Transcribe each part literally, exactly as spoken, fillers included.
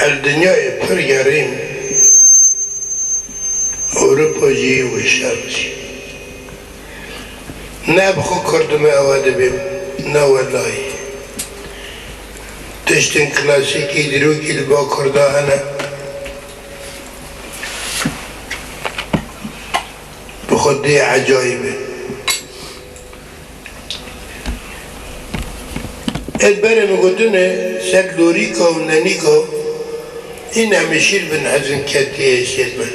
Ez dinyayê pir gerîm, Ewropa jî û şer jî. Ne bi xwe Kurd me ewe dibêm, ne welahî. Tiştên klasîkî dîrokî li ba Kurda hene. Bi xwe dê ecayîb e. Ez berê min gotine ser lorîka û nenîka î nemîşîr bin hezin ketiye sêr bin.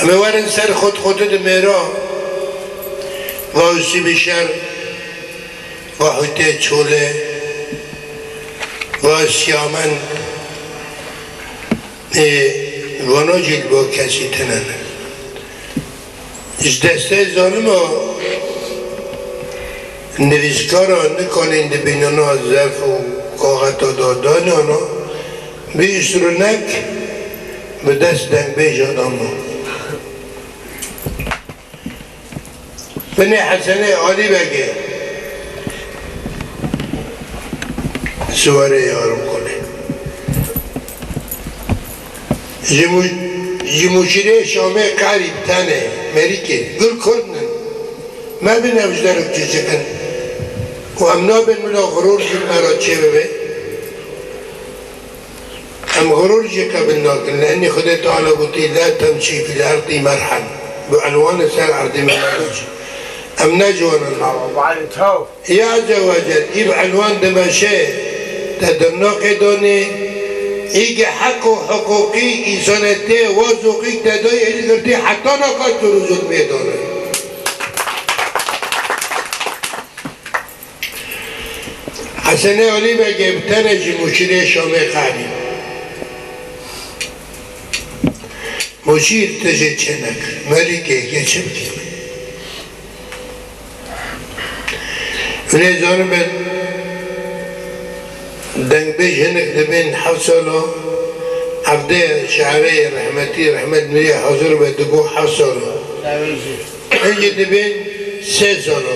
Em ê werin ser xwe xwe di mêra va Usî Bişer, va Hûtê Çolê, va Siyamen. Ê, vana jî li bo kesî tune ne. Ji destê zanima nivîskara nikanên di bînana zef û kaxeta da danana, bi îsrûnek bi dest dengbêja da ma. Binê Hesenê Alî Begê. Siwarê Yarım Kulê. Ji mû-, ji mûşîrê Şamê qerîb tenê, Merîkê, gul Kurd nin. Me bin ew ji derek çêçikin. Û em nabin bila xurur ji me re çê bibe. Em xurur jî qebûl nakin. Li enî Xwedê Teala gotî, "La temşî fîl erdî merhen." Bi elwanê ser erdê me nedoçî. Em ne ciwan in. Ya Ezze ve Cel, î bi elwan dimeşe, te dirnaqê danê, î ge heq û hiqûqî, îsanetê, wa zoqî te dayê êlî girtî, heta naka tu û zulmê dane. Hesenê Alî Begê bi tenê ji mûşîrê Şamê qerî. Mûşîr tijê çê nekir. Merîkê yê çi bikî? Hûn ê zanibin, dengbêj hinek dibên heft sala, evdê şairê rehmetî Rehmet Nûrî hazir be digot heft sala. Hingî dibên sê sala.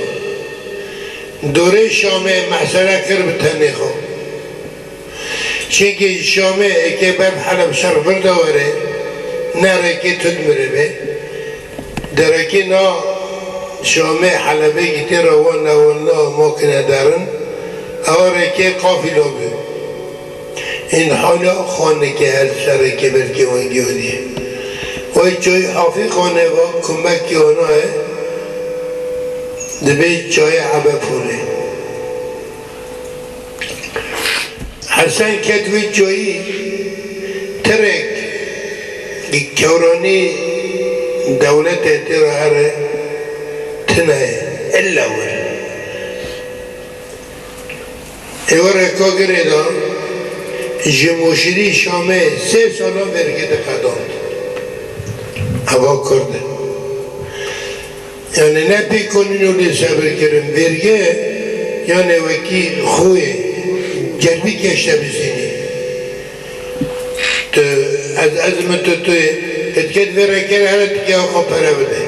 Dorê Şamê mesele kir bi tenê xwe. Çimkî Şamê êkê ber Heleb şer vir de were, ne rêkê tut miribe. Derekê na Şamê Helebê gîtê re wan newalna makine derin, ewa rêkê qafîla bû. În hala xanike her sereke belkî wan giyanî. Oy çoy hafî xane va kumek ki ona e, dibê çayê ebe pûne. Hesen ket wê çoyî tirek kewranî dewletê tê re here tine ye. Illa wir. Ê we rêka girê da, ji Mûşirî Şamê sê sala vergê diqedand. Eva Kurd e. Yani ne pêkanîn û lê sebir kirin. Vergê, yani wekî xuyê, cerbî keşte bizînî. Tu, ez, ez min tu, tu, ket ket vê rêkê re here tike xwe pere bide.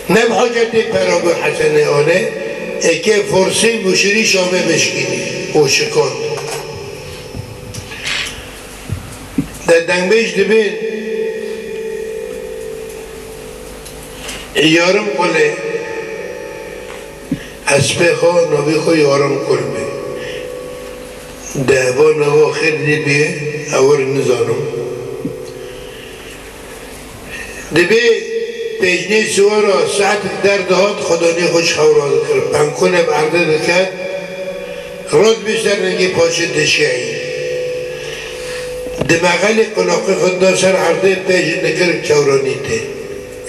Ne bi hacetê pera bû Hesenê Alê, êkê forsê Mûşirî Şamê bişkînî û şikand. De dengbêj dibên Yarım Kulê, hespê xwe, navê xwe Yarım Kul be. De va nava xêr nêbîye, ewir nizanim. Dibê pêjnê siwara saetek der dihat, xwedanê xwe ji xew radikir. Penkûne bi erdê diket, radibê ser ningê paşê dişiyayî. Di mexelê qulaqê xwe dida ser erdê, pêjin dikir kewranî tê.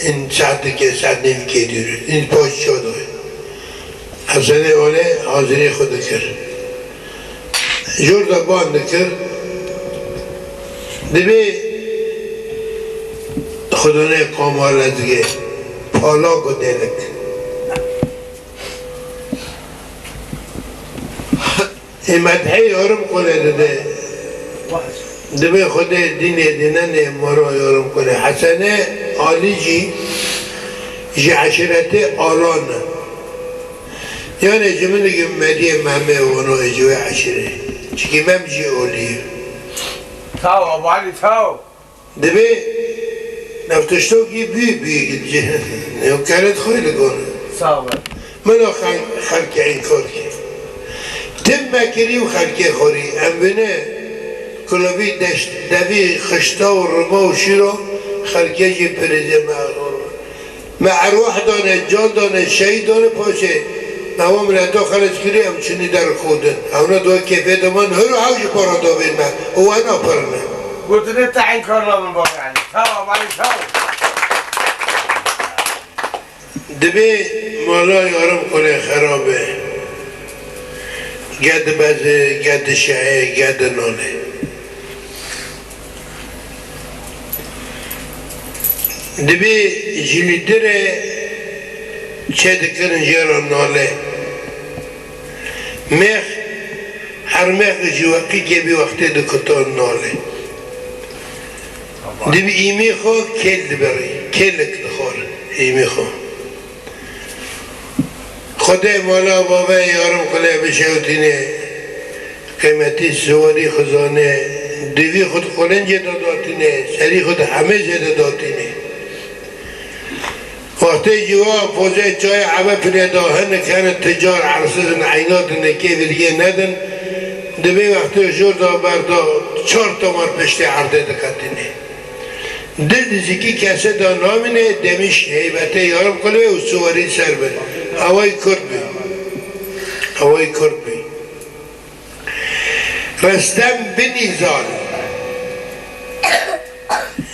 În saetekê, saet nêvikê dûr e. În paş çadoyê. Hesenê Alê hazirê xwe dikir. Jor de ban dikir, dibê Xwedonê Komar Lezgê, pala ku delik. Ê medhê Yarım Kulê dide. Dibê Xwedê dînê dînenê mara Yarım Kulê. Hesenê Alî jî ji eşîretê Alan e. Yani ji min digim Mediyê Mehmê Wano ji wê eşîrê. Çikî Mem jî olî ye. Sağ ol, Abu Ali, sağ ol. Divê ev tiştokî bî, bî, ew keret xwe li gor e. Sağ ol. Min o xel-, xelkê înkar kir. Tim me kirî û xelkê xorî. Em bine kulovî deşt, devî xişta û rima û şîro xelkê jî pirêze me. Me erwah dane, can dane, şehîd dane, paşê me wan mileta xelet kirî, em çinî der xwe din. Ewna di we kêfê de man, hir û hew ji para davên me û we napirine. Gotinê te înkarna min bavê Elî. Sağ ol, Elî, sağ ol. Dibê mala yarim xulê xerabe. Ged beze, ged şehe, ged nane. Dibê ji li dire çê dikirin jê re nale. Mêx, her mêx ji weqîkê bî wextê dikutan nale. Dibê îmî xwe kêl dibirî, kêlik dixwar îmî xwe. Xwedê mala bavê yarim xulê bişewtîne, qîmetî siwarî xwe zane, divî xwe di qolincê de datîne, serî xwe di hemêzê de datîne. Wextê ciwa pozê çayê eve pile da hinik hene ticar ersizin eyna din kê virgê nedin, dibê wextê jor da berda çar tomar piştê erdê diqetîne. Dil di zikî kesê de namîne, demîş heybetê yarim qulê û siwarî ser bin. Eway Kurd bî. Eway Kurd bî. Restem bin Nîzal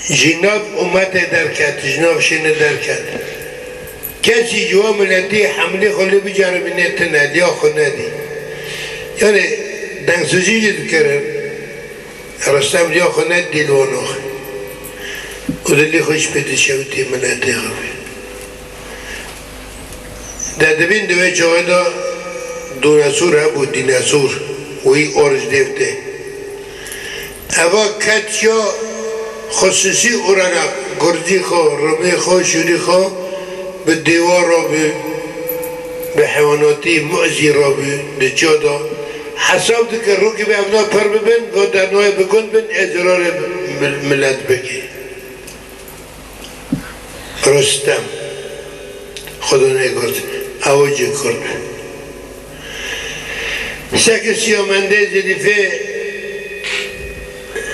ji nav umetê derket, ji nav şînê derket. Kesî ji wan miletî hemlê xwe lê biceribîne tine, liya xwe nedî. Yanî dengsizî jî dikirin. Restem liya xwe nedî li wan axê. Û dilî xwe ji pê dişewitî miletê xwe. De dibîn di wê çaxê de dûnesûr hebû, dînesûr, wî or ji dêv tê. Eva ket ya xusûsî û reneq, gurcî xwe, rumê xwe, şûrî xwe bi dêwa rabû, bi heywanatî, muezî rabû, di çiya de hesab dike, rokê bi evna pir bibin, va dernayê bi gund bin, ê zirarê mil-, milet bike. Rustem. Xwedê negot, ew jî Kurd. Seke Siyamendê Zilîfê,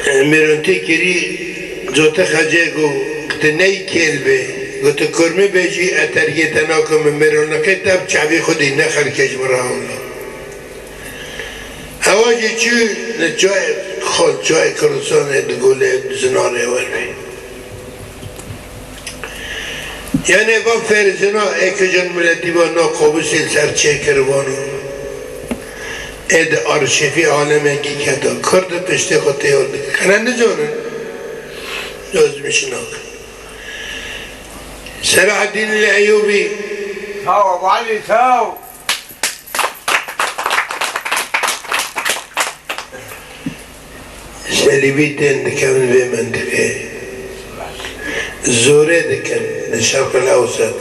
e, mêrontî kirî, cote xecê got, tu ney kêl bê, got, tu kurmî bê jî, e, tergê te nakim, mêroniqê te bi çavî xwe dî, ne xelkê ji min re hewla. Ewa jî çû li çayê xwe, çayê Kurdistanê di golê zinarê we bî. Yanê va fêrzina ê kijin miletî va na qobusê ser çêkir vano. Ê di arşîvî alemekî keda. Kurd piştê xwe têyor dike. Kene nizanin. Doz mişinak. Selahaddin Eyyubi. Sağ ol, Valî, sağ ol. Selîbî tên dikevin vê mentiqê. Zorê dikin li Şerqil Ewset.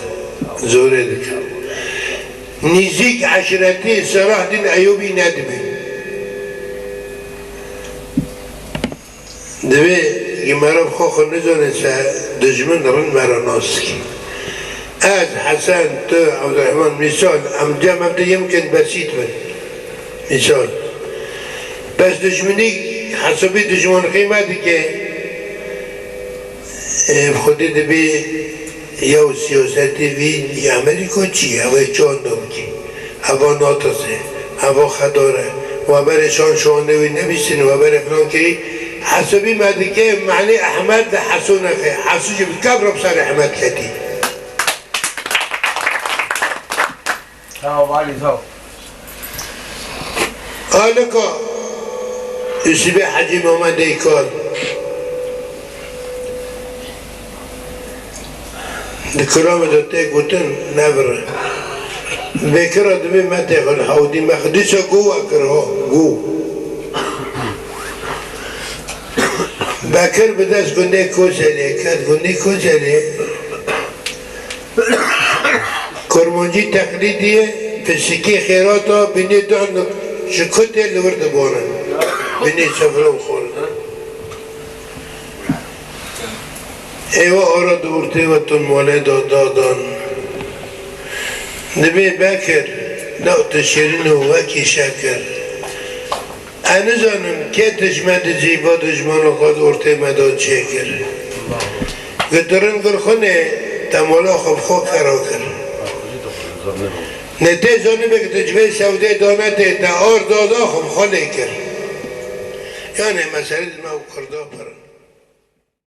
Zorê dikin. Nîzîk eşîretî Selahaddin Eyyûbî nedibî. Divê gi meriv xwe xwe nizane se dijmin rind me re nas dike. Ez, Hesen, tu, Evdirehman, mîsal, em cem ev de yê bikin besît bin. Mîsal. Bes dijminî hesabî dijmanxî me dike. Ê, bi xwedî dibê yew siyasetê vî yê Amerîka çi ye? Ew ê çanda bikî. Eva natese, eva xedar e. We berê şan şanê wî nebîstin, we berê filan kirî. Hesabî me dike, Melî Ehmed li Heso nexe. Heso jî bi kevra bi ser Ehmed ketî. Sağ ol, Valî, sağ ol. Alika Yusufê Hecî Mehmedê Kal. Di kilamê de tê gotin, nevire. Bêkira dibê me têxin hewdî me xwe. Dîsa go wekir ho, go. Bekir bi dest gundê Kozelê ket, gundê Kozelê. Kurmancî teqlîdî ye, pisikî xêrata, binê dan ji kutê li wir diborin. Binê sifre û xwarin. Êwa ara di ortê we tun malê da dadan. Dibê Bekir, da tu şirin û wekî şekir. Ez nizanim kê tişme di cîba dijmana xwe di ortê me da çêkir. Gitirin gir xunê, te mala xwe bi xwe kera kir. Ne tê zanibê ki tu ji vê sewdê danetê, te ar dada xwe bi xwe lê kir. Yanê meselê di me û Kurda pir in.